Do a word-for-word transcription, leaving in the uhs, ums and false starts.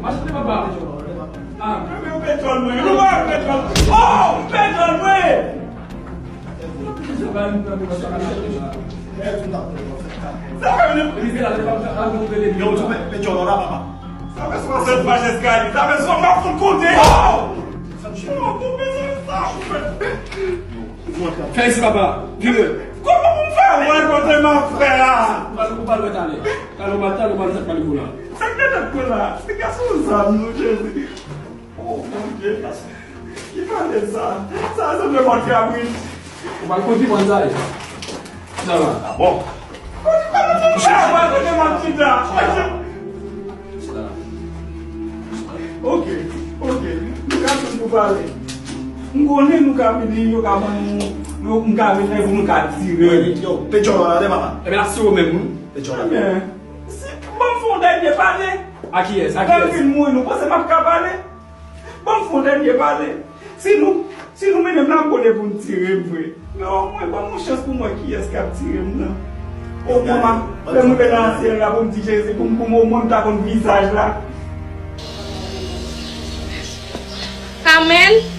Mache de papa. Ah, men ou pèdi mwen. Ou pèdi mwen. Oh, ou pèdi mwen. Sa fè mwen. Yo, ou pèdi la, papa. Sa fè swasann paj eskalye. Sa fè swasann paj eskalye. Oh! Fè isi, papa. Vire. Kòman pou m fè wè kote m ap fè a? Pale, ou pale, talè. Talè, ou pale, talè, ou pale, talè, ou pale, ou la. Sa k te tèt mwen la? Se gason zam, non, Jezi. Oh, Bondye. Ki pale sa? Sa, se de mòn kabrit. Ou pale kote mòn sa ye? Sa la. Ah bon? Kote, kòman pou m fè wè kote mòn chita? Chita la. Ok, ok. Nou ka vin pou pale. M konnen nou ka vini, yo ka ban nou, nou, m ka vin pou nou ka tire. Yo, Petyon la, de papa. Ebyen, la, se ou menm, wi. Petyon la. Ebyen, si, ban m fè yon dènye pale. A kiyès? A kiyès? Lè m fin mouri, nou panse m ap ka pale? Ban m fè yon dènye pale. Si nou, si nou mennen m la, m konnen pou n tire m vre. Men omwen, ban m yon chans pou m wè kiyès k ap tire m nan. Omwen, m ap, lè m rive nan syèl la, pou m di Jezi, pou m, pou m, omwen, m ta konn vizaj la. Amèn.